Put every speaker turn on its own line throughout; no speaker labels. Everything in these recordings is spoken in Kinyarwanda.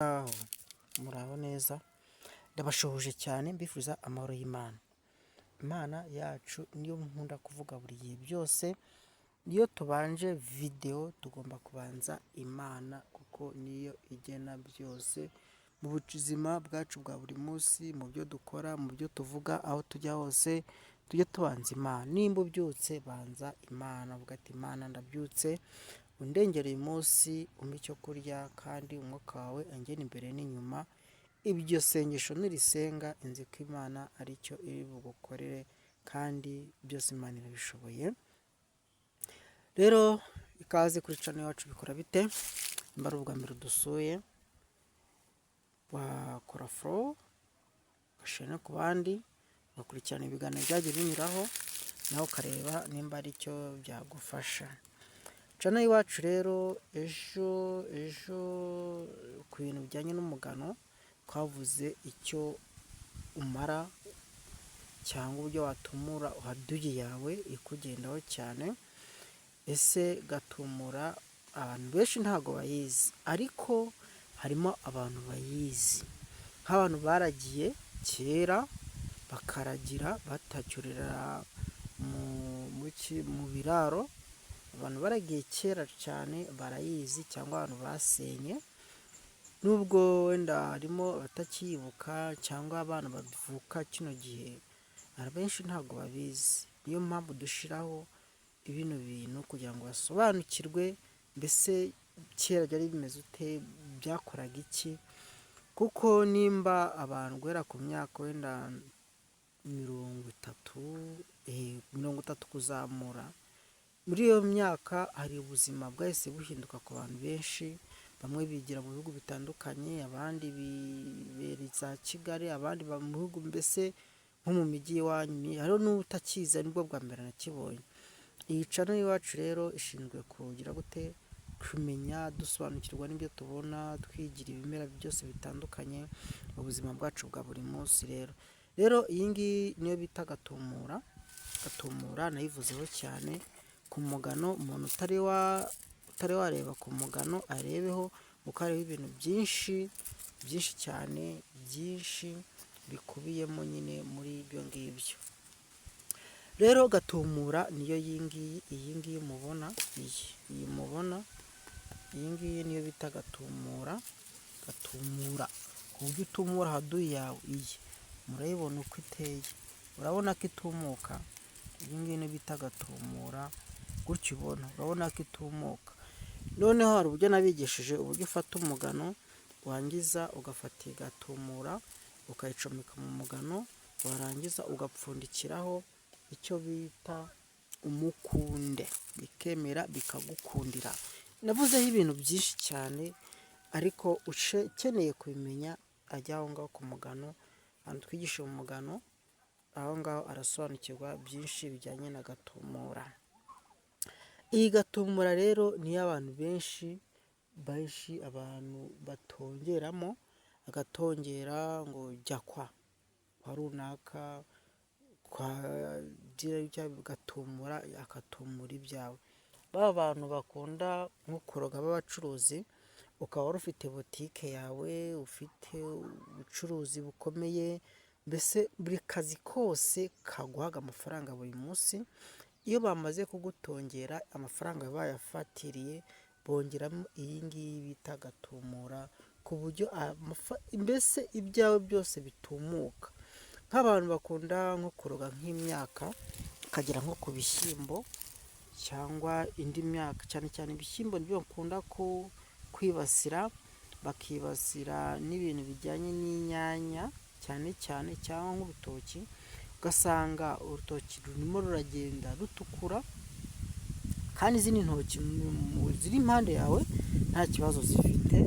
Muraho, muraho neza, ndabashuhuje cyane mbifuza amahoro y'Imana. Imana yacu niyo nkunda kuvuga buri gihe byose, iyo tubanje videwo tugomba kubanza Imana kuko niyo igena byose mu buzima bwacu bwa buri munsi, mu byo dukora, mu byo tuvuga, aho tujya hose tujye tubanza Imana. Nimba ubyutse banza Imana, uvuga ati Imana ndabyutse, undengere uyu munsi, umpe icyo kurya kandi umwuka wawe ungere imbere n'inyuma. Iryo sengesho nirisenga nzi ko Imana aricyo iri bugukorere kandi byose Imana irabishoboye. Rero ikaze kuri channel yacu bikora bite? Nimba ari ubwa mbere udusuye wakora follow, ugashare no ku bandi, ugakurikirana ibiganiro byagiye binyuraho, nawe ukareba nimba ari cyo byagufasha. Channel y'iwacu rero ejo ku bintu bijyanye n'umugano twavuze icyo umara cyangwa uburyo watumura haduyi yawe ikugendaho cyane. Ese gatumura abantu benshi ntabwo bayizi, ariko harimo abantu bayizi nk'abantu baragiye kera bakaragira batacyurira mu biraro, abantu baragiye kera cyane barayizi cyangwa abantu basenye, nubwo wenda harimo abatakiyibuka cyangwa abana bavuka kino gihe, abenshi ntabwo babizi. Niyo mpamvu dushyiraho bino bintu kugira ngo basobanukirwe mbese kera byari bimeze ute, byakoraga iki, kuko nimba abantu guhera ku myaka wenda 30, 30 kuzamura, muri iyo myaka hari ubuzima bwahise buhinduka ku bantu benshi, bamwe bigira mu bihugu bitandukanye, abandi bibera za Kigali, abandi baba mu bihugu mbese nko mu mijyi iwanyu, hariho n'utakizi nibwo bwa mbere nakibonye. Iyi channel y'iwacu rero ishinzwe kugira gute? Kumenya, dusobanukirwa n'ibyo tubona, twigira ibimera byose bitandukanye mu buzima bwacu bwa buri munsi rero. Rero iyi ngiyi niyo bita gatumura, gatumura nayivuzeho cyane ku mugano, umuntu utari wareba ku mugano arebeho kuko hariho ibintu byinshi byinshi cyane byinshi bikubiyemo nyine muri ibyo ngibyo. Rero gatumura niyo iyi ngiyi, iyi ngiyi mubona, iyi mubona, iyi ngiyi niyo bita gatumura, gatumura ku buryo utumura haduyi yawe, iyi murayibona uko iteye, urabona ko itumuka, iyi ngiyi niyo bita gatumura, gutya ubona, urabona ko itumuka. Noneho hari uburyo nabigishije, uburyo ufata umugano wangiza ugafata igatumura ukayicomeka mu mugano, warangiza ugapfundikiraho icyo bita umukunde, bikemera bikagukundira. Navuzeho ibintu byinshi cyane ariko ukeneye kubimenya ajya aho ngaho ku mugano, ahantu twigisha umugano, aho ngaho arasobanukirwa byinshi bijyanye na gatumura. Iyi gatumura rero niyo abantu benshi benshi abantu batongeramo, agatongera ngo jya kwa runaka, kwa gatumura, akatumura ibyawe. Ba bantu bakunda nko kuroga b'abacuruzi, ukaba wari ufite butike yawe, ufite ubucuruzi bukomeye, mbese buri kazi kose kaguhaga amafaranga buri munsi, iyo bamaze kugutongera amafaranga bayafatiriye, bongeramo iyi ngiyi bita gatumura, ku buryo mbese ibyawe byose bitumuka. Nk'abantu bakunda nko kuroga nk'imyaka, ukagera nko ku bishyimbo cyangwa indi myaka, cyane cyane ibishyimbo nibyo bakunda kwibasira, bakibasira n'ibintu bijyanye n'inyanya cyane cyane cyangwa nk'urutoki, ugasanga urutoki rurimo ruragenda rutukura kandi izindi ntoki ziri impande yawe nta kibazo zifite,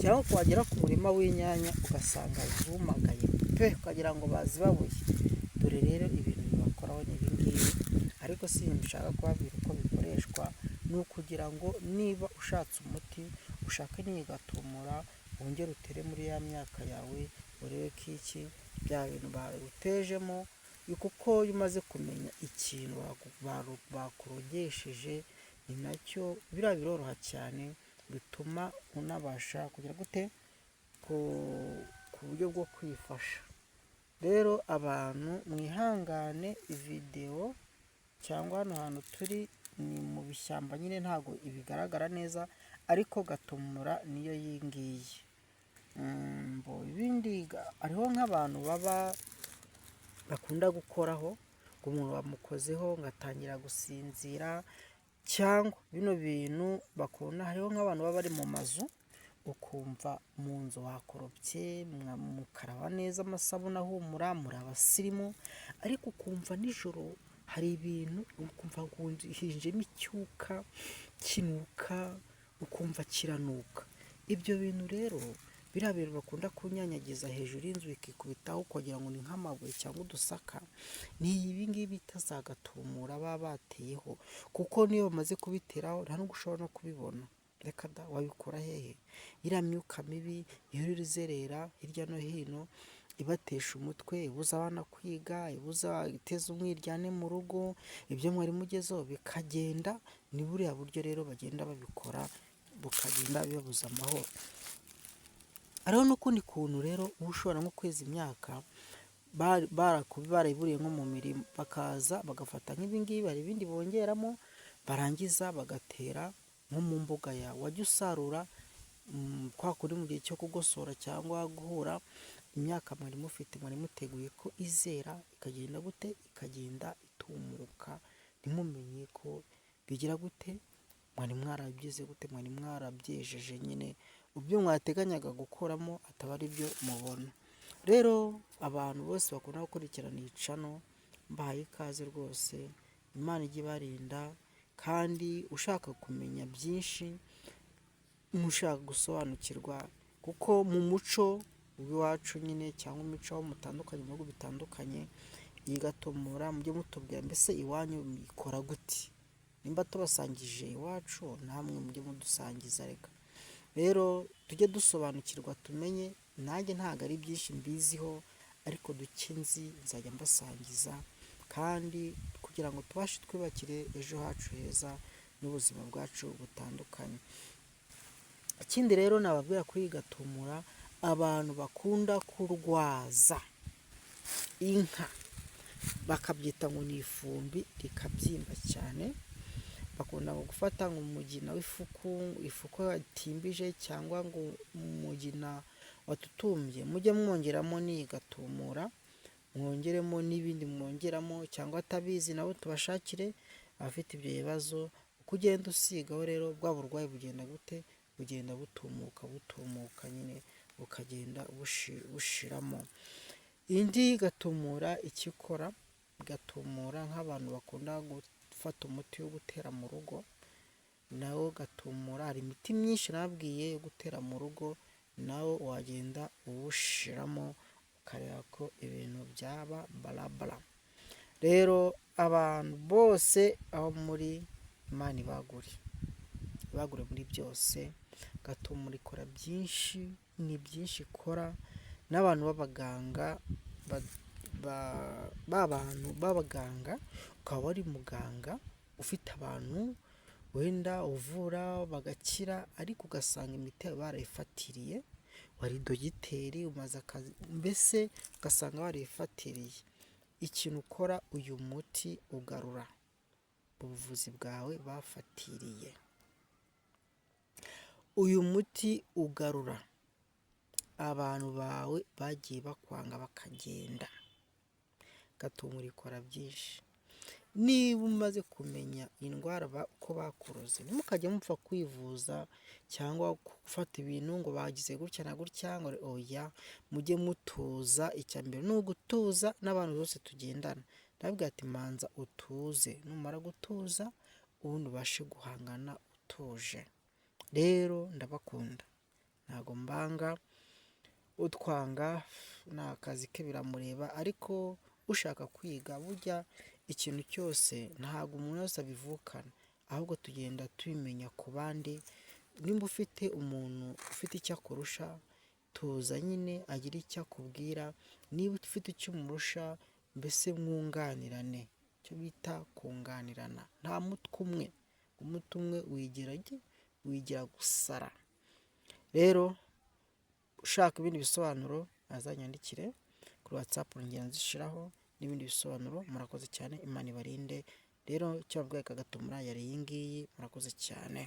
cyangwa wagera ku murima w'inyanya ugasanga zumagaye pe, ukagira ngo bazibabuye. Dore rero ibintu bibakoraho ni ibi ngibi, ariko si ibintu nshaka kubabwira uko bikoreshwa, ni ukugira ngo niba ushatse umuti ushake n'iyi gatumura, wongere utere muri ya myaka yawe, urebe ko iki bya bintu bagutejemo, kuko iyo umaze kumenya ikintu bakurogesheje ni nacyo biriya biroroha cyane, bituma unabasha kugira gute? ku buryo bwo kwifasha. Rero abantu mwihangane, videwo cyangwa hano hantu turi ni mu bishyamba nyine ntabwo ibigaragara neza, ariko gatumura niyo iyi ngiyi. Ibindi hariho nk'abantu baba bakunda gukoraho, ngo umuntu bamukozeho ngo atangira gusinzira, cyangwa bino bintu bakunda, hariho nk'abantu baba bari mu mazu, ukumva mu nzu hakoropye, mukaraba neza amasabune ahumura, muri abasirimu, ariko ukumva nijoro hari ibintu, ukumva hinjemo icyuka kinuka, ukumva kiranuka. Ibyo bintu rero, biriya bintu bakunda kunyanyagiza hejuru y'inzu bikikubitaho ukagira ngo ni nk'amabuye cyangwa udusaka, ni ibi ngibi bita za gatumura baba bateyeho, kuko n'iyo bamaze kubiteraho nta nubwo ushobora no kubibona. Reka da, wabikura hehe? Iriya myuka mibi ihora izerera hirya no hino, ibatesha umutwe, ibuza abana kwiga, ibuza, iteza umwiryane mu rugo, ibyo mwari mugezeho bikagenda, ni buriya buryo rero bagenda babikora, bukagenda bibabuza amahoro. Hariho n'ukundi kuntu rero uba ushobora nko kweza imyaka barayiburiye nko mu mirima, bakaza bagafata nk'ibi ngibi, hari ibindi bongeramo, barangiza bagatera nko mu mbuga yawe, wajya usarura kwa kundi mu gihe cyo kugosora cyangwa guhura, imyaka mwari mufite mwari muteguye ko izera, ikagenda gute? Ikagenda itumuka, ntimumenye ko bigira gute, mwari mwarabigize gute, mwari mwarabyejeje nyine, ibyo mwateganyaga gukuramo ataba ari byo mubona. Rero abantu bose bakunda gukurikirana iyi channel, mbahaye ikaze rwose, Imana ijye ibarinda, kandi ushaka kumenya byinshi, mushaka gusobanukirwa, kuko mu muco w'iwacu nyine cyangwa imico aho mutandukanye mu bihugu bitandukanye, iyi gatumura mujye mutubwira mbese iwanyu ikora gute? Nimba tubasangije iwacu namwe mujye mudusangiza reka. Rero tujye dusobanukirwa tumenye, nanjye ntabwo ari byinshi mbiziho, ariko duke nzi nzajya mbasangiza, kandi kugira ngo tubashe twubakire ejo hacu heza n'ubuzima bwacu butandukanye. Ikindi rero nababwira kuri iyi gatumura, abantu bakunda kurwaza inka bakabyita ngo ni ifumbi rikabyimba cyane, bakunda gufata ngo umugina w'ifuku, ifuku watimbije cyangwa ngo umugina watutumbye, mujye mwongeramo n'iyi gatumura, mwongeremo n'ibindi mwongeramo, cyangwa atabizi nabo tubashakire abafite ibyo bibazo, uko ugenda usigaho rero bwa burwayi bugenda gute? Bugenda butumuka butumuka nyine bukagenda bushiramo. Indi gatumura icyo ikora, gatumura nk'abantu bakunda gufata umuti wo gutera mu rugo, nawo gatumura, hari imiti myinshi nababwiye yo gutera mu rugo, nawo wagenda uwushiramo ukareba ko ibintu byaba barabara. Rero abantu bose aho muri, Imana ibagure, ibagure muri byose. Gatumura ikora byinshi, ni byinshi ikora, n'abantu b'abaganga, ba bantu b'abaganga, ukaba wari muganga ufite abantu wenda uvura bagakira, ariko ugasanga imiti yawe barayifatiriye, wari dogiteri umaze akazi, mbese ugasanga barayifatiriye. Ikintu ukora, uyu muti ugarura ubuvuzi bwawe bafatiriye. Uyu muti ugarura abantu bawe bagiye bakwanga bakagenda. Gatumura ikora byinshi. Niba umaze kumenya indwara uko bakuroze, ntimukajye mupfa kwivuza cyangwa gufata ibintu ngo bagize gutya na gutya, ngo oya, mujye mutuza. Icya mbere ni ugutuza, n'abantu bose tugendana ndababwira ati manza utuze, numara gutuza ubundi ubashe guhangana utuje. Rero ndabakunda, ntabwo mbanga, utwanga ni akazi ke biramureba, ariko ushaka kwiga, burya ikintu cyose ntabwo umuntu wese abivukana, ahubwo tugenda tubimenya ku bandi. Nimba ufite umuntu ufite icyo akurusha, tuza nyine agire icyo akubwira, niba ufite icyo umurusha, mbese mwunganirane, icyo bita kunganirana. Nta mutwe umwe, umutwe umwe wigira gusara. Rero Ushaka ibindi bisobanuro azanyandikire kuri WhatsApp, ngenda nzishyiraho n'ibindi bisobanuro. Murakoze cyane, Imana ibarinde. Rero icyo babwiye Kagatumura yari iyi ngiyi. Murakoze cyane.